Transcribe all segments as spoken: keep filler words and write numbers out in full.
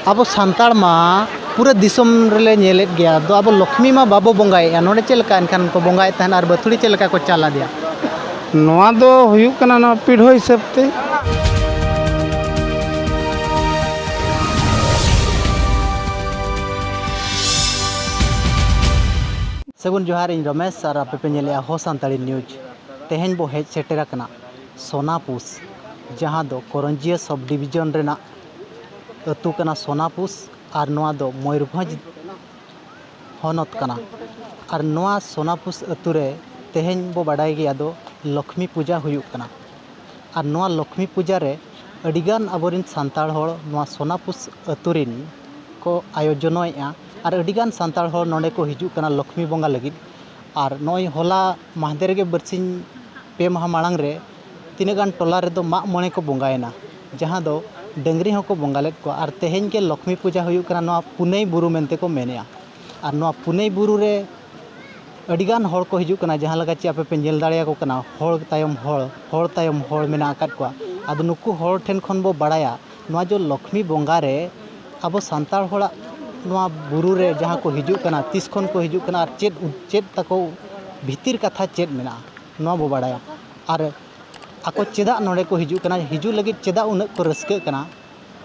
ᱟᱵᱚ ᱥᱟᱱᱛᱟᱲ ᱢᱟ ᱯᱩᱨᱟᱹ ᱫᱤᱥᱚᱢ ᱨᱮᱞᱮ ᱧᱮᱞᱮᱫ ᱜᱮᱭᱟ, ᱟᱫᱚ ᱟᱵᱚ ᱞᱚᱠᱷᱢᱤ ᱢᱟ ᱵᱟᱵᱚ ᱵᱚᱸᱜᱟᱭᱮᱫᱼᱟ, ᱱᱚᱰᱮ ᱪᱮᱫ ᱞᱮᱠᱟ ᱮᱱᱠᱷᱟᱱ ᱠᱚ ᱵᱚᱸᱜᱟᱭᱮᱫ ᱛᱟᱦᱮᱱ ᱟᱨ ᱵᱟᱹᱛᱷᱩᱲᱤ ᱪᱮᱫ ᱞᱮᱠᱟ ᱠᱚ ᱪᱟᱞ ᱟᱫᱮᱭᱟ? ᱱᱚᱣᱟ ᱫᱚ ᱦᱩᱭᱩᱜ ᱠᱟᱱᱟ ᱱᱚᱣᱟ ᱯᱤᱲᱦᱚ ᱦᱤᱥᱟᱹᱵ ᱛᱮ᱾ ᱥᱟᱹᱜᱩᱱ ᱡᱚᱦᱟᱨ, ᱤᱧ ᱨᱚᱢᱮᱥ ᱟᱨ ᱟᱯᱮ ᱯᱮ ᱧᱮᱞᱮᱫᱼᱟ ᱦᱚ ᱥᱟᱱᱛᱟᱲᱤ ᱱᱤᱭᱩᱡᱽ᱾ ᱛᱮᱦᱮᱧ ᱵᱚ ᱦᱮᱡ ᱥᱮᱴᱮᱨ ᱟᱠᱟᱱᱟ ᱥᱳᱱᱟᱯᱩᱥ, ᱡᱟᱦᱟᱸ ᱫᱚ ᱠᱚᱨᱚᱧᱡᱤᱭᱟᱹ ᱥᱚᱵᱽ ᱰᱤᱵᱷᱤᱡᱚᱱ ᱨᱮᱱᱟᱜ ᱟᱹᱛᱩ ᱠᱟᱱᱟ ᱥᱳᱱᱟᱯᱩᱥ, ᱟᱨ ᱱᱚᱣᱟ ᱫᱚ ᱢᱚᱭᱩᱨᱵᱷᱚᱸᱡᱽ ᱦᱚᱱᱚᱛ ᱠᱟᱱᱟ᱾ ᱟᱨ ᱱᱚᱣᱟ ᱥᱳᱱᱟᱯᱩᱥ ᱟᱹᱛᱩ ᱨᱮ ᱛᱮᱦᱮᱧ ᱵᱚ ᱵᱟᱰᱟᱭ ᱜᱮᱭᱟ ᱫᱚ ᱞᱚᱠᱷᱢᱤ ᱯᱩᱡᱟ ᱦᱩᱭᱩᱜ ᱠᱟᱱᱟ᱾ ᱟᱨ ᱱᱚᱣᱟ ᱞᱚᱠᱷᱢᱤ ᱯᱩᱡᱟ ᱨᱮ ᱟᱹᱰᱤᱜᱟᱱ ᱟᱵᱚᱨᱮᱱ ᱥᱟᱱᱛᱟᱲ ᱦᱚᱲ ᱱᱚᱣᱟ ᱥᱳᱱᱟᱯᱩᱥ ᱟᱹᱛᱩ ᱨᱮᱱ ᱠᱚ ᱟᱭᱳᱡᱚᱱᱚᱭᱮᱫᱼᱟ᱾ ᱟᱨ ᱟᱹᱰᱤᱜᱟᱱ ᱥᱟᱱᱛᱟᱲ ᱦᱚᱲ ᱱᱚᱰᱮ ᱠᱚ ᱦᱤᱡᱩᱜ ᱠᱟᱱᱟ ᱞᱚᱠᱷᱢᱤ ᱵᱚᱸᱜᱟ ᱞᱟᱹᱜᱤᱫ᱾ ᱟᱨ ᱱᱚᱜᱼᱚᱭ ᱦᱚᱞᱟ ᱢᱟᱦᱫᱮᱨ ᱜᱮ ᱵᱟᱨᱥᱤᱧ ᱯᱮ ᱢᱟᱦᱟ ᱢᱟᱲᱟᱝ ᱨᱮ ᱛᱤᱱᱟᱹᱜ ᱜᱟᱱ ᱴᱚᱞᱟ ᱨᱮᱫᱚ ᱢᱟᱜ ᱢᱚᱬᱮ ᱠᱚ ᱵᱚᱸᱜᱟᱭᱮᱱᱟ, ᱡᱟᱦᱟᱸ ᱫᱚ ᱰᱟᱹᱝᱨᱤ ᱦᱚᱸᱠᱚ ᱵᱚᱸᱜᱟ ᱞᱮᱫ ᱠᱚᱣᱟ᱾ ᱟᱨ ᱛᱮᱦᱮᱧ ᱜᱮ ᱞᱚᱠᱷᱢᱤ ᱯᱩᱡᱟ ᱦᱩᱭᱩᱜ ᱠᱟᱱᱟ, ᱱᱚᱣᱟ ᱯᱩᱱᱟᱹᱭ ᱵᱩᱨᱩ ᱢᱮᱱᱛᱮ ᱠᱚ ᱢᱮᱱᱮᱜᱼᱟ᱾ ᱟᱨ ᱱᱚᱣᱟ ᱯᱩᱱᱟᱹᱭ ᱵᱩᱨᱩ ᱨᱮ ᱟᱹᱰᱤᱜᱟᱱ ᱦᱚᱲ ᱠᱚ ᱦᱤᱡᱩᱜ ᱠᱟᱱᱟ, ᱡᱟᱦᱟᱸ ᱞᱮᱠᱟ ᱪᱮ ᱟᱯᱮ ᱯᱮ ᱧᱮᱞ ᱫᱟᱲᱮᱭᱟᱠᱚ ᱠᱟᱱᱟ, ᱦᱚᱲ ᱛᱟᱭᱚᱢ ᱦᱚᱲ, ᱦᱚᱲ ᱛᱟᱭᱚᱢ ᱦᱚᱲ ᱢᱮᱱᱟᱜ ᱟᱠᱟᱫ ᱠᱚᱣᱟ᱾ ᱟᱫᱚ ᱱᱩᱠᱩ ᱦᱚᱲ ᱴᱷᱮᱱ ᱠᱷᱚᱱ ᱵᱚ ᱵᱟᱲᱟᱭᱟ ᱱᱚᱣᱟ ᱡᱚ ᱞᱚᱠᱷᱢᱤ ᱵᱚᱸᱜᱟ ᱨᱮ ᱟᱵᱚ ᱥᱟᱱᱛᱟᱲ ᱦᱚᱲᱟᱜ ᱱᱚᱣᱟ ᱵᱩᱨᱩ ᱨᱮ ᱡᱟᱦᱟᱸ ᱠᱚ ᱦᱤᱡᱩᱜ ᱠᱟᱱᱟ, ᱛᱤᱥ ᱠᱷᱚᱱ ᱠᱚ ᱦᱤᱡᱩᱜ ᱠᱟᱱᱟ ᱟᱨ ᱪᱮᱫ, ᱪᱮᱫ ᱛᱟᱠᱚ ᱵᱷᱤᱛᱤᱨ ᱠᱟᱛᱷᱟ ᱪᱮᱫ ᱢᱮᱱᱟᱜᱼᱟ, ᱱᱚᱣᱟ ᱵᱚ ᱵᱟᱲᱟᱭᱟ᱾ ᱟᱨ ᱟᱠᱚ ᱪᱮᱫᱟᱜ ᱱᱚᱰᱮ ᱠᱚ ᱦᱤᱡᱩᱜ ᱠᱟᱱᱟ, ᱦᱤᱡᱩᱜ ᱞᱟᱹᱜᱤᱫ ᱪᱮᱫᱟᱜ ᱩᱱᱟᱹᱜ ᱠᱚ ᱨᱟᱹᱥᱠᱟᱹᱜ ᱠᱟᱱᱟ,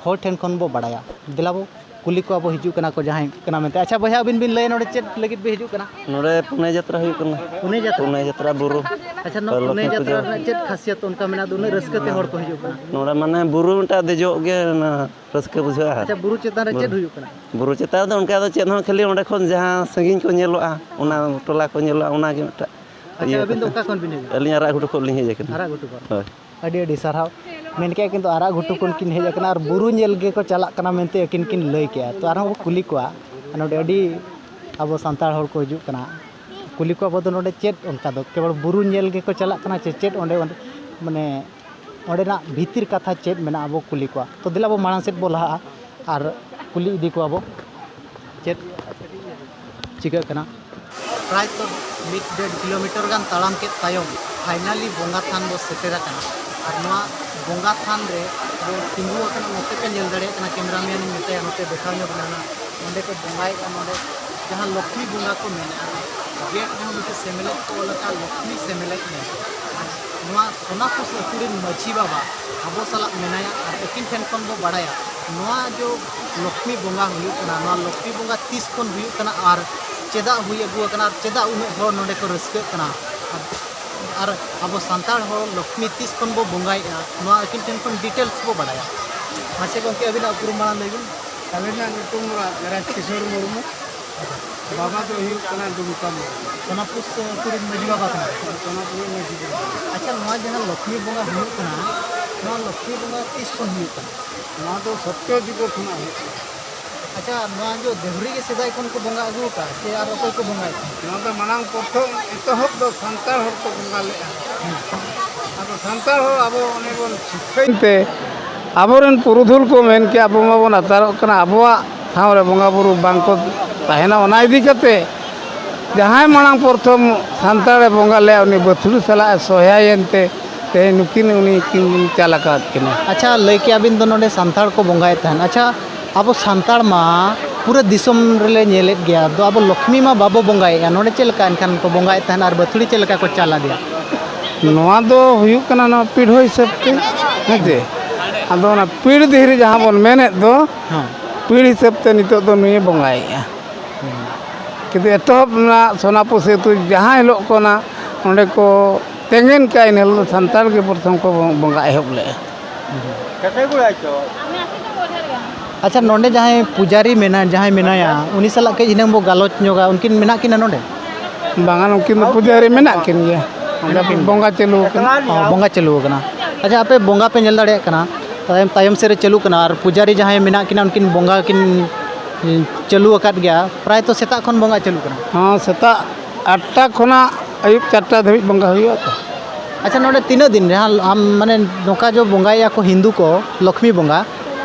ᱦᱚᱲ ᱴᱷᱮᱱ ᱠᱷᱚᱱ ᱵᱚ ᱵᱟᱲᱟᱭᱟ᱾ ᱫᱮᱞᱟ ᱵᱚ ᱠᱩᱞᱤ ᱠᱚᱣᱟ ᱵᱚ, ᱦᱤᱡᱩᱜ ᱠᱟᱱᱟ ᱠᱚ ᱡᱟᱦᱟᱸᱭ ᱠᱟᱱᱟ ᱢᱮᱱᱛᱮ᱾ ᱟᱪᱪᱷᱟ ᱵᱚᱭᱦᱟ, ᱟᱹᱵᱤᱱ ᱵᱤᱱ ᱞᱟᱹᱭᱟ ᱱᱚᱰᱮ ᱪᱮᱫ ᱞᱟᱹᱜᱤᱫ ᱯᱮ ᱦᱤᱡᱩᱜ ᱠᱟᱱᱟ? ᱱᱚᱰᱮ ᱯᱩᱱᱟᱹᱭ ᱡᱟᱛᱨᱟ ᱦᱩᱭᱩᱜ ᱠᱟᱱᱟ᱾ ᱯᱩᱱᱟᱹᱭ ᱡᱟᱛᱨᱟ? ᱯᱩᱱᱟᱹᱭ ᱡᱟᱛᱨᱟ ᱵᱩᱨᱩ᱾ ᱟᱪᱪᱷᱟ, ᱱᱚᱣᱟ ᱦᱳᱭ, ᱯᱩᱱᱟᱹᱭ ᱞᱚᱠᱷᱢᱤ ᱡᱟᱛᱨᱟ ᱯᱩᱡᱟᱹ᱾ ᱨᱮᱱᱟᱜ ᱪᱮᱫ ᱠᱷᱟᱥᱤᱭᱟᱛ ᱚᱱᱠᱟ ᱢᱮᱱᱟᱜ ᱫᱚ ᱩᱱᱟᱹᱜ ᱨᱟᱹᱥᱠᱟᱹ ᱛᱮ ᱦᱚᱲ ᱠᱚ ᱦᱤᱡᱩᱜ ᱠᱟᱱᱟ? ᱱᱚᱰᱮ ᱢᱟᱱᱮ ᱵᱩᱨᱩ ᱢᱤᱫᱴᱟᱝ ᱫᱮᱡᱚᱜ ᱜᱮ ᱚᱱᱟ ᱨᱟᱹᱥᱠᱟᱹ ᱵᱩᱡᱷᱟᱹᱜᱼᱟ᱾ ᱟᱪᱪᱷᱟ, ᱵᱩᱨᱩ ᱪᱮᱛᱟᱱ ᱨᱮ ᱵᱩᱨᱩ᱾ ᱪᱮᱫ ᱦᱩᱭᱩᱜ ᱠᱟᱱᱟ? ᱵᱩᱨᱩ ᱪᱮᱛᱟᱱ ᱨᱮᱫᱚ ᱚᱱᱠᱟ ᱫᱚ ᱪᱮᱫ ᱦᱚᱸ, ᱠᱷᱟᱹᱞᱤ ᱚᱸᱰᱮ ᱠᱷᱚᱱ ᱡᱟᱦᱟᱸ ᱥᱟᱺᱜᱤᱧ ᱠᱚ ᱧᱮᱞᱚᱜᱼᱟ, ᱚᱱᱟ ᱴᱚᱞᱟ ᱠᱚ ᱧᱮᱞᱚᱜᱼᱟ, ᱚᱱᱟᱜᱮ ᱢᱤᱫᱴᱟᱝ ᱟᱪᱪᱷᱟ, ᱤᱭᱟᱹ ᱟᱹᱵᱤᱱ ᱫᱚ ᱠᱟᱛᱷᱟ᱾ ᱚᱠᱟ ᱠᱷᱚᱱ ᱵᱤᱱ ᱦᱤᱡᱩᱜᱼᱟ? ᱟᱹᱞᱤᱧ ᱟᱨᱟᱜ ᱜᱷᱩᱴᱩ ᱠᱷᱚᱱ ᱞᱤᱧ ᱦᱮᱡ ᱟᱠᱟᱱᱟ᱾ ᱟᱨᱟᱜ ᱜᱷᱩᱴᱩ ᱠᱷᱚᱱ᱾ ᱦᱳᱭ᱾ ᱟᱹᱰᱤ ᱟᱹᱰᱤ ᱥᱟᱨᱦᱟᱣ᱾ ᱢᱮᱱ ᱠᱮᱫᱼᱟ ᱠᱤᱱ ᱫᱚ ᱟᱨᱟᱜ ᱜᱷᱩᱴᱩ ᱠᱷᱚᱱ ᱠᱤᱱ ᱦᱮᱡ ᱟᱠᱟᱱᱟ ᱟᱨ ᱵᱩᱨᱩ ᱧᱮᱞ ᱜᱮᱠᱚ ᱪᱟᱞᱟᱜ ᱠᱟᱱᱟ ᱢᱮᱱᱛᱮ ᱟᱹᱠᱤᱱ ᱠᱤᱱ ᱞᱟᱹᱭ ᱠᱮᱜᱼᱟ᱾ ᱛᱚ ᱟᱨᱦᱚᱸ ᱵᱚ ᱠᱩᱞᱤ ᱠᱚᱣᱟ, ᱟᱨ ᱱᱚᱰᱮ ᱟᱹᱰᱤ ᱟᱵᱚ ᱥᱟᱱᱛᱟᱲ ᱦᱚᱲ ᱠᱚ ᱦᱤᱡᱩᱜ ᱠᱟᱱᱟ, ᱠᱩᱞᱤ ᱠᱚᱣᱟ ᱵᱚ ᱫᱚ ᱱᱚᱰᱮ ᱪᱮᱫ ᱚᱱᱠᱟ ᱫᱚ ᱠᱮᱵᱚᱞ ᱵᱩᱨᱩ ᱧᱮᱞ ᱜᱮᱠᱚ ᱪᱟᱞᱟᱜ ᱠᱟᱱᱟ ᱪᱮ ᱪᱮᱫ ᱚᱸᱰᱮ, ᱚᱸᱰᱮ ᱢᱟᱱᱮ ᱚᱸᱰᱮᱱᱟᱜ ᱵᱷᱤᱛᱤᱨ ᱠᱟᱛᱷᱟ ᱪᱮᱫ ᱢᱮᱱᱟᱜᱼᱟ ᱵᱚ ᱠᱩᱞᱤ ᱠᱚᱣᱟ᱾ ᱛᱚ ᱫᱮᱞᱟ ᱵᱚ ᱢᱟᱲᱟᱝ ᱥᱮᱫ ᱵᱚ ᱞᱟᱦᱟᱜᱼᱟ ᱟᱨ ᱠᱩᱞᱤ ᱤᱫᱤ ᱠᱚᱣᱟ ᱵᱚ ᱪᱮᱫ ᱪᱤᱠᱟᱹᱜ ᱠᱟᱱᱟ᱾ ᱯᱨᱟᱭ ᱛᱚ ᱢᱤᱫ ᱰᱮᱲ ᱠᱤᱞᱳᱢᱤᱴᱟᱨ ᱜᱟᱱ ᱛᱟᱲᱟᱢ ᱠᱮᱫ ᱛᱟᱭᱚᱢ ᱯᱷᱟᱭᱱᱟᱞᱤ ᱵᱚᱸᱜᱟ ᱛᱷᱟᱱ ᱵᱚ ᱥᱮᱴᱮᱨ ᱟᱠᱟᱱᱟ᱾ ᱟᱨ ᱱᱚᱣᱟ ᱵᱚᱸᱜᱟ ᱛᱷᱟᱱ ᱨᱮ ᱵᱚ ᱛᱤᱸᱜᱩ ᱟᱠᱟᱱᱟ, ᱱᱚᱛᱮ ᱯᱮ ᱧᱮᱞ ᱫᱟᱲᱮᱭᱟᱜ ᱠᱟᱱᱟ, ᱠᱮᱢᱨᱟᱢᱮᱱ ᱤᱧ ᱢᱮᱛᱟᱭᱟ ᱱᱚᱛᱮ ᱫᱮᱠᱷᱟᱣ ᱧᱚᱜ ᱵᱮᱱᱟ᱾ ᱱᱚᱰᱮ ᱠᱚ ᱵᱚᱸᱜᱟᱭᱮᱫᱼᱟ, ᱱᱚᱰᱮ ᱡᱟᱦᱟᱸ ᱞᱚᱠᱠᱷᱢᱤ ᱵᱚᱸᱜᱟ ᱠᱚ ᱢᱮᱱᱮᱫᱼᱟ, ᱜᱮᱴ ᱨᱮᱦᱚᱸ ᱢᱤᱫᱴᱮᱱ ᱥᱮᱢᱞᱮᱫ ᱠᱚ ᱚᱞ ᱟᱠᱟᱫᱼᱟ, ᱞᱚᱠᱠᱷᱢᱤ ᱥᱮᱢᱞᱮᱫ ᱢᱮᱱᱛᱮ᱾ ᱟᱨ ᱱᱚᱣᱟ ᱥᱳᱱᱟᱯᱩᱥ ᱟᱹᱛᱩ ᱨᱮᱱ ᱢᱟᱹᱡᱷᱤ ᱵᱟᱵᱟ ᱟᱵᱚ ᱥᱟᱞᱟᱜ ᱢᱮᱱᱟᱭᱟ ᱟᱨ ᱟᱹᱠᱤᱱ ᱴᱷᱮᱱ ᱠᱷᱚᱱ ᱵᱚ ᱵᱟᱲᱟᱭᱟ ᱱᱚᱣᱟ ᱡᱚ ᱞᱚᱠᱠᱷᱢᱤ ᱵᱚᱸᱜᱟ ᱦᱩᱭᱩᱜ ᱠᱟᱱᱟ, ᱱᱚᱣᱟ ᱞᱚᱠᱠᱷᱢᱤ ᱵᱚᱸᱜᱟ ᱛᱤᱥ ᱠᱷᱚᱱ ᱦᱩᱭᱩᱜ ᱠᱟᱱᱟ ᱟᱨ ᱪᱮᱫᱟᱜ ᱦᱩᱭ ᱟᱹᱜᱩ ᱟᱠᱟᱱᱟ ᱟᱨ ᱪᱮᱫᱟᱜ ᱩᱱᱟᱹᱜ ᱦᱚᱲ ᱱᱚᱰᱮ ᱠᱚ ᱨᱟᱹᱥᱠᱟᱹᱜ ᱠᱟᱱᱟ᱾ ᱟᱨ ᱟᱵᱚ ᱥᱟᱱᱛᱟᱲ ᱦᱚᱲ ᱞᱚᱠᱠᱷᱢᱤ ᱛᱤᱥ ᱠᱷᱚᱱ ᱵᱚ ᱵᱚᱸᱜᱟᱭᱮᱫᱼᱟ, ᱱᱚᱣᱟ ᱟᱹᱠᱤᱱ ᱴᱷᱮᱱ ᱠᱷᱚᱱ ᱰᱤᱴᱮᱞᱥ ᱵᱚ ᱵᱟᱲᱟᱭᱟ᱾ ᱢᱟᱥᱮ ᱜᱚᱢᱠᱮ, ᱟᱹᱵᱤᱱᱟᱜ ᱩᱯᱨᱩᱢ ᱢᱟᱲᱟᱝ ᱞᱟᱹᱭ ᱵᱤᱱ᱾ ᱟᱹᱞᱤᱧᱟᱜ ᱧᱩᱛᱩᱢ ᱫᱚ ᱨᱟᱡᱽ ᱠᱤᱥᱳᱨ ᱢᱩᱨᱢᱩ, ᱵᱟᱵᱟ ᱫᱚ ᱦᱩᱭᱩᱜ ᱠᱟᱱᱟ ᱫᱩᱢᱠᱟ ᱢᱩᱨᱢᱩ᱾ ᱥᱳᱱᱟᱯᱩᱥ ᱟᱹᱛᱩ ᱨᱮᱱ ᱢᱟᱹᱡᱷᱤ ᱵᱟᱵᱟ ᱠᱟᱱᱟ ᱵᱤᱱ? ᱥᱳᱱᱟᱯᱩᱨ ᱢᱟᱹᱡᱷᱤ ᱵᱟᱵᱟ᱾ ᱟᱪᱪᱷᱟ, ᱱᱚᱣᱟ ᱡᱟᱦᱟᱸ ᱞᱚᱠᱠᱷᱢᱤ ᱵᱚᱸᱜᱟ ᱦᱩᱭᱩᱜ ᱠᱟᱱᱟ, ᱱᱚᱣᱟ ᱞᱚᱠᱠᱷᱢᱤ ᱵᱚᱸᱜᱟ ᱛᱤᱥ ᱠᱷᱚᱱ ᱦᱩᱭᱩᱜ ᱠᱟᱱᱟ? ᱱᱚᱣᱟ ᱫᱚ ᱥᱚᱛᱭᱚ ᱡᱩᱜᱽ ᱠᱷᱚᱱᱟᱜ ᱦᱩᱭᱩᱜ ᱠᱟᱱᱟ᱾ ᱟᱪᱪᱷᱟ, ᱱᱚᱣᱟ ᱫᱚ ᱫᱮᱦᱩᱨᱤ ᱜᱮ ᱥᱮᱫᱟᱭ ᱠᱷᱚᱱ ᱠᱚ ᱵᱚᱸᱜᱟ ᱟᱹᱜᱩ ᱟᱠᱟᱫᱼᱟ ᱥᱮ ᱟᱨ ᱚᱠᱚᱭ ᱠᱚ ᱵᱚᱸᱜᱟᱭᱮᱫ ᱛᱟᱦᱮᱸᱫ? ᱱᱚᱣᱟ ᱫᱚ ᱢᱟᱲᱟᱝ ᱯᱨᱚᱛᱷᱚᱢ ᱮᱛᱚᱦᱚᱵ ᱫᱚ ᱥᱟᱱᱛᱟᱲ ᱦᱚᱲ ᱠᱚ ᱵᱚᱸᱜᱟ ᱞᱮᱫᱼᱟ᱾ ᱟᱫᱚ ᱥᱟᱱᱛᱟᱲ ᱦᱚᱲ ᱟᱵᱚ ᱚᱱᱮ ᱵᱚᱱ ᱥᱤᱠᱷᱟᱹᱭ ᱛᱮ ᱟᱵᱚᱨᱮᱱ ᱯᱩᱨᱩᱫᱷᱩᱞ ᱠᱚ ᱢᱮᱱ ᱠᱮᱜᱼᱟ, ᱟᱵᱚ ᱢᱟᱵᱚᱱ ᱟᱛᱟᱨᱚᱜ ᱠᱟᱱᱟ, ᱟᱵᱚᱣᱟᱜ ᱴᱷᱟᱶ ᱨᱮ ᱵᱚᱸᱜᱟ ᱵᱩᱨᱩ ᱵᱟᱝ ᱠᱚ ᱛᱟᱦᱮᱱᱟ᱾ ᱚᱱᱟ ᱤᱫᱤ ᱠᱟᱛᱮ ᱡᱟᱦᱟᱸᱭ ᱢᱟᱲᱟᱝ ᱯᱨᱚᱛᱷᱚᱢ ᱥᱟᱱᱛᱟᱲᱮ ᱵᱚᱸᱜᱟ ᱞᱮᱫᱼᱟ, ᱩᱱᱤ ᱵᱟᱹᱛᱷᱩᱲᱤ ᱥᱟᱞᱟᱜ ᱮ ᱥᱚᱦᱭᱟᱭᱮᱱ ᱛᱮ ᱛᱮᱦᱮᱧ ᱱᱩᱠᱤᱱ ᱩᱱᱤ ᱠᱤᱱ ᱪᱟᱞ ᱟᱠᱟᱫ ᱠᱤᱱᱟ᱾ ᱟᱪᱪᱷᱟ, ᱞᱟᱹᱭ ᱠᱮᱜᱼᱟ ᱵᱤᱱ ᱫᱚ ᱱᱚᱰᱮ ᱥᱟᱱᱛᱟᱲ ᱠᱚ ᱵᱚᱸᱜᱟᱭᱮᱫ ᱛᱟᱦᱮᱱ᱾ ᱟᱪᱪᱷᱟ, ᱟᱵᱚ ᱥᱟᱱᱛᱟᱲ ᱢᱟ ᱯᱩᱨᱟᱹ ᱫᱤᱥᱚᱢ ᱨᱮᱞᱮ ᱧᱮᱞᱮᱫ ᱜᱮᱭᱟ, ᱟᱫᱚ ᱟᱵᱚ ᱞᱚᱠᱠᱷᱢᱤ ᱢᱟ ᱵᱟᱵᱚ ᱵᱚᱸᱜᱟᱭᱮᱫᱼᱟ, ᱱᱚᱰᱮ ᱪᱮᱫ ᱞᱮᱠᱟ ᱮᱱᱠᱷᱟᱱ ᱠᱚ ᱵᱚᱸᱜᱟᱭᱮᱫ ᱛᱟᱦᱮᱱ ᱟᱨ ᱵᱟᱹᱛᱷᱩᱲᱤ ᱪᱮᱫ ᱞᱮᱠᱟ ᱠᱚ ᱪᱟᱞ ᱟᱫᱮᱭᱟ? ᱱᱚᱣᱟ ᱫᱚ ᱦᱩᱭᱩᱜ ᱠᱟᱱᱟ ᱱᱚᱣᱟ ᱯᱤᱲᱦᱚ ᱦᱤᱥᱟᱹᱵ ᱛᱮ, ᱦᱮᱸ ᱪᱮ? ᱟᱫᱚ ᱚᱱᱟ ᱯᱤᱲ ᱫᱤᱦᱨᱤ ᱡᱟᱦᱟᱸ ᱵᱚᱱ ᱢᱮᱱᱮᱫ ᱫᱚ, ᱦᱮᱸ᱾ ᱯᱤᱲ ᱦᱤᱥᱟᱹᱵ ᱛᱮ ᱱᱤᱛᱚᱜ ᱫᱚ ᱱᱩᱭᱮ ᱵᱚᱸᱜᱟᱭᱮᱫᱼᱟ᱾ ᱦᱮᱸ᱾ ᱠᱤᱱᱛᱩ ᱮᱛᱚᱦᱚᱵ ᱨᱮᱱᱟᱜ ᱥᱳᱱᱟᱯᱩᱥᱤ ᱟᱹᱛᱩ ᱡᱟᱦᱟᱸ ᱦᱤᱞᱳᱜ ᱠᱷᱚᱱᱟᱜ ᱚᱸᱰᱮ ᱠᱚ ᱛᱮᱸᱜᱮᱱ ᱠᱟᱜᱼᱟ, ᱤᱱᱟᱹ ᱦᱤᱞᱳᱜ ᱫᱚ ᱥᱟᱱᱛᱟᱲ ᱜᱮ ᱯᱨᱚᱛᱷᱚᱢ ᱠᱚ ᱵᱚᱸᱜᱟ ᱮᱦᱚᱵ ᱞᱮᱫᱼᱟ᱾ ᱟᱪᱪᱷᱟ, ᱱᱚᱰᱮ ᱡᱟᱦᱟᱸᱭ ᱯᱩᱡᱟᱨᱤ ᱢᱮᱱᱟᱭ, ᱡᱟᱦᱟᱸᱭ ᱢᱮᱱᱟᱭᱟ, ᱩᱱᱤ ᱥᱟᱞᱟᱜ ᱠᱟᱹᱡ ᱤᱱᱟᱹᱝ ᱵᱚ ᱜᱟᱞᱚᱪ ᱧᱚᱜᱟ᱾ ᱩᱱᱠᱤᱱ ᱢᱮᱱᱟᱜ ᱠᱤᱱᱟ ᱱᱚᱰᱮ? ᱵᱟᱝᱟ, ᱩᱱᱠᱤᱱ ᱫᱚ ᱯᱩᱡᱟᱨᱤ ᱢᱮᱱᱟᱜ ᱠᱤᱱ ᱜᱮᱭᱟ᱾ ᱚᱸᱰᱮ ᱢᱮᱱᱟᱜ ᱠᱤᱱ ᱜᱮᱭᱟ᱾ ᱵᱚᱸᱜᱟ ᱪᱟᱹᱞᱩ ᱟᱠᱟᱱᱟ᱾ ᱚ, ᱵᱚᱸᱜᱟ ᱪᱟᱹᱞᱩ ᱟᱠᱟᱱᱟ᱾ ᱟᱪᱪᱷᱟ, ᱟᱯᱮ ᱵᱚᱸᱜᱟ ᱯᱮ ᱧᱮᱞ ᱫᱟᱲᱮᱭᱟᱜ ᱠᱟᱱᱟ, ᱛᱟᱭᱚᱢ, ᱛᱟᱭᱚᱢ ᱥᱮᱫ ᱨᱮ ᱪᱟᱹᱞᱩᱜ ᱠᱟᱱᱟ, ᱟᱨ ᱯᱩᱡᱟᱨᱤ ᱡᱟᱦᱟᱸᱭ ᱢᱮᱱᱟᱜ ᱠᱤᱱᱟ, ᱩᱱᱠᱤᱱ ᱵᱚᱸᱜᱟ ᱠᱤᱱ ᱪᱟᱹᱞᱩ ᱟᱠᱟᱫ ᱜᱮᱭᱟ᱾ ᱯᱨᱟᱭ ᱛᱚ ᱥᱮᱛᱟᱜ ᱠᱷᱚᱱ ᱵᱚᱸᱜᱟ ᱪᱟᱹᱞᱩᱜ ᱠᱟᱱᱟ᱾ ᱦᱚᱸ, ᱥᱮᱛᱟᱜ ᱟᱴᱴᱟ ᱠᱷᱚᱱᱟᱜ ᱟᱹᱭᱩᱵ ᱪᱟᱨᱴᱟ ᱫᱷᱟᱹᱵᱤᱡ ᱵᱚᱸᱜᱟ ᱦᱩᱭᱩᱜᱼᱟ ᱛᱚ᱾ ᱟᱪᱪᱷᱟ, ᱱᱚᱰᱮ ᱛᱤᱱᱟᱹᱜ ᱫᱤᱱ ᱡᱟᱦᱟᱸ ᱟᱢ, ᱢᱟᱱᱮ, ᱱᱚᱝᱠᱟ ᱡᱚ ᱵᱚᱸᱜᱟᱭᱮᱫᱼᱟ ᱠᱚ ᱦᱤᱱᱫᱩ ᱠᱚ, ᱞᱚᱠᱠᱷᱢᱤ ᱵᱚᱸᱜᱟ,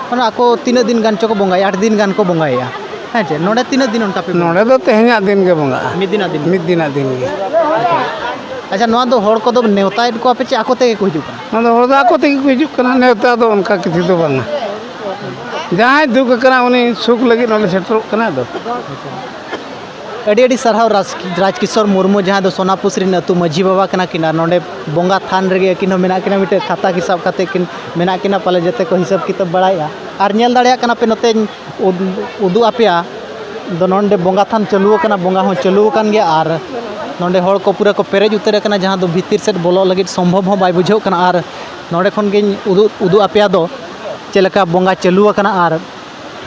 ᱢᱟᱱᱮ, ᱟᱠᱚ ᱛᱤᱱᱟᱹᱜ ᱫᱤᱱ ᱜᱟᱱ ᱪᱚ ᱠᱚ ᱵᱚᱸᱜᱟᱭᱟ? ᱟᱴ ᱫᱤᱱ ᱜᱟᱱ ᱠᱚ ᱵᱚᱸᱜᱟᱭᱮᱫᱼᱟ, ᱦᱮᱸ ᱪᱮ? ᱱᱚᱰᱮ ᱛᱤᱱᱟᱹᱜ ᱫᱤᱱ ᱚᱱᱠᱟ ᱯᱮ ᱵᱚᱸᱜᱟᱭᱟ? ᱱᱚᱰᱮ ᱫᱚ ᱛᱮᱦᱮᱧᱟᱜ ᱫᱤᱱ ᱜᱮ ᱵᱚᱸᱜᱟᱜᱼᱟ᱾ ᱢᱤᱫ ᱫᱤᱱᱟᱜ ᱫᱤᱱ ᱜᱮ? ᱢᱤᱫ ᱫᱤᱱᱟᱜ ᱫᱤᱱ ᱜᱮ᱾ ᱟᱪᱪᱷᱟ, ᱱᱚᱣᱟ ᱫᱚ ᱦᱚᱲ ᱠᱚᱫᱚ ᱱᱮᱣᱛᱟᱭᱮᱫ ᱠᱚᱣᱟ ᱯᱮ ᱪᱮ ᱟᱠᱚ ᱛᱮᱜᱮ ᱠᱚ ᱦᱤᱡᱩᱜ ᱠᱟᱱᱟ? ᱱᱚᱣᱟ ᱫᱚ ᱦᱚᱲ ᱫᱚ ᱟᱠᱚ ᱛᱮᱜᱮ ᱠᱚ ᱦᱤᱡᱩᱜ ᱠᱟᱱᱟ, ᱱᱮᱣᱛᱟ ᱫᱚ ᱚᱱᱠᱟ ᱠᱤᱪᱷᱩ ᱫᱚ ᱵᱟᱝᱟ᱾ ᱡᱟᱦᱟᱸᱭ ᱫᱩᱠ ᱟᱠᱟᱱᱟ ᱩᱱᱤ ᱥᱩᱠ ᱞᱟᱹᱜᱤᱫ ᱱᱚᱰᱮ ᱥᱮᱴᱮᱨᱚᱜ ᱠᱟᱱᱟ᱾ ᱟᱫᱚ ᱟᱹᱰᱤ ᱟᱹᱰᱤ ᱥᱟᱨᱦᱟᱣ ᱨᱟᱡᱽ ᱨᱟᱡᱽ ᱠᱤᱥᱳᱨ ᱢᱩᱨᱢᱩ, ᱡᱟᱦᱟᱸ ᱫᱚ ᱥᱳᱱᱟᱯᱩᱥ ᱨᱮᱱ ᱟᱹᱛᱩ ᱢᱟᱹᱡᱷᱤ ᱵᱟᱵᱟ ᱠᱟᱱᱟ ᱠᱤᱱ, ᱟᱨ ᱱᱚᱰᱮ ᱵᱚᱸᱜᱟ ᱛᱷᱟᱱ ᱨᱮᱜᱮ ᱟᱹᱠᱤᱱ ᱦᱚᱸ ᱢᱮᱱᱟᱜ ᱠᱤᱱᱟ, ᱢᱤᱫᱴᱮᱱ ᱠᱷᱟᱛᱟ ᱠᱤ ᱥᱟᱵ ᱠᱟᱛᱮᱫ ᱠᱤᱱ ᱢᱮᱱᱟᱜ ᱠᱤᱱᱟ, ᱯᱟᱞᱮ ᱡᱚᱛᱚ ᱠᱚ ᱦᱤᱥᱟᱹᱵ ᱠᱤᱛᱟᱹᱵ ᱵᱟᱲᱟᱭᱮᱫᱼᱟ᱾ ᱟᱨ ᱧᱮᱞ ᱫᱟᱲᱮᱭᱟᱜ ᱠᱟᱱᱟ ᱯᱮ, ᱱᱚᱛᱮᱧ ᱩᱫ- ᱩᱫᱩᱜ ᱟᱯᱮᱭᱟ ᱫᱚ, ᱱᱚᱰᱮ ᱵᱚᱸᱜᱟ ᱛᱷᱟᱱ ᱪᱟᱹᱞᱩ ᱟᱠᱟᱱᱟ, ᱵᱚᱸᱜᱟ ᱦᱚᱸ ᱪᱟᱹᱞᱩ ᱟᱠᱟᱱ ᱜᱮᱭᱟ, ᱟᱨ ᱱᱚᱰᱮ ᱦᱚᱲ ᱠᱚ ᱯᱩᱨᱟᱹ ᱠᱚ ᱯᱮᱨᱮᱡ ᱩᱛᱟᱹᱨ ᱟᱠᱟᱱᱟ, ᱡᱟᱦᱟᱸ ᱫᱚ ᱵᱷᱤᱛᱤᱨ ᱥᱮᱫ ᱵᱚᱞᱚᱜ ᱞᱟᱹᱜᱤᱫ ᱥᱚᱢᱵᱷᱚᱵ ᱦᱚᱸ ᱵᱟᱭ ᱵᱩᱡᱷᱟᱹᱜ ᱠᱟᱱᱟ᱾ ᱟᱨ ᱱᱚᱰᱮ ᱠᱷᱚᱱ ᱜᱤᱧ ᱩᱫᱩᱜ ᱩᱫᱩᱜ ᱟᱯᱮᱭᱟ ᱫᱚ ᱪᱮᱫ ᱞᱮᱠᱟ ᱵᱚᱸᱜᱟ ᱪᱟᱹᱞᱩ ᱟᱠᱟᱱᱟ᱾ ᱟᱨ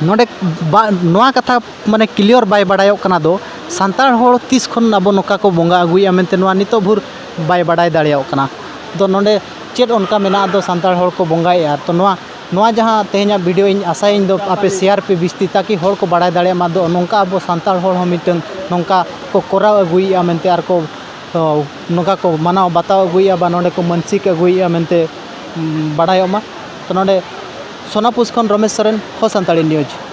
ᱱᱚᱰᱮ ᱵᱟ ᱱᱚᱣᱟ ᱠᱟᱛᱷᱟ ᱢᱟᱱᱮ ᱠᱞᱤᱭᱟᱨ ᱵᱟᱭ ᱵᱟᱲᱟᱭᱚᱜ ᱠᱟᱱᱟ ᱫᱚ, ᱥᱟᱱᱛᱟᱲ ᱦᱚᱲ ᱛᱤᱥ ᱠᱷᱚᱱ ᱟᱵᱚ ᱱᱚᱝᱠᱟ ᱠᱚ ᱵᱚᱸᱜᱟ ᱟᱹᱜᱩᱭᱮᱫᱼᱟ ᱢᱮᱱᱛᱮ ᱱᱚᱣᱟ ᱱᱤᱛᱚᱜ ᱵᱷᱳᱨ ᱵᱟᱭ ᱵᱟᱰᱟᱭ ᱫᱟᱲᱮᱭᱟᱜ ᱠᱟᱱᱟ᱾ ᱫᱚ ᱱᱚᱰᱮ ᱪᱮᱫ ᱚᱱᱠᱟ ᱢᱮᱱᱟᱜᱼᱟ ᱫᱚ ᱥᱟᱱᱛᱟᱲ ᱦᱚᱲ ᱠᱚ ᱵᱚᱸᱜᱟᱭᱮᱫᱼᱟ? ᱛᱚ ᱱᱚᱣᱟ ᱱᱚᱣᱟ ᱡᱟᱦᱟᱸ ᱛᱮᱦᱮᱧᱟᱜ ᱵᱷᱤᱰᱤᱭᱳ ᱤᱧ ᱟᱥᱟᱭᱟᱹᱧ ᱫᱚ ᱟᱯᱮ ᱥᱮᱭᱟᱨ ᱯᱮ ᱵᱤᱥᱛᱤ, ᱛᱟᱠᱤ ᱦᱚᱲ ᱠᱚ ᱵᱟᱲᱟᱭ ᱫᱟᱲᱮᱭᱟᱜ ᱢᱟ ᱫᱚ ᱱᱚᱝᱠᱟ ᱟᱵᱚ ᱥᱟᱱᱛᱟᱲ ᱦᱚᱲ ᱦᱚᱸ ᱢᱤᱫᱴᱟᱝ ᱱᱚᱝᱠᱟ ᱠᱚ ᱠᱚᱨᱟᱣ ᱟᱹᱜᱩᱭᱮᱫᱼᱟ ᱢᱮᱱᱛᱮ, ᱟᱨ ᱠᱚ ᱚ, ᱱᱚᱝᱠᱟ ᱠᱚ ᱢᱟᱱᱟᱣ ᱵᱟᱛᱟᱣ ᱟᱹᱜᱩᱭᱮᱫᱼᱟ ᱵᱟ ᱱᱚᱰᱮ ᱠᱚ ᱢᱟᱹᱱᱥᱤᱠ ᱟᱹᱜᱩᱭᱮᱫᱼᱟ ᱢᱮᱱᱛᱮ ᱩᱢ, ᱵᱟᱲᱟᱭᱚᱜ ᱢᱟ᱾ ᱛᱚ ᱱᱚᱰᱮ ᱥᱳᱱᱟᱯᱩᱥ ᱠᱷᱚᱱ ᱨᱚᱢᱮᱥ ᱥᱚᱨᱮᱱ, ᱦᱚ ᱥᱟᱱᱛᱟᱲᱤ ᱱᱤᱭᱩᱡᱽ᱾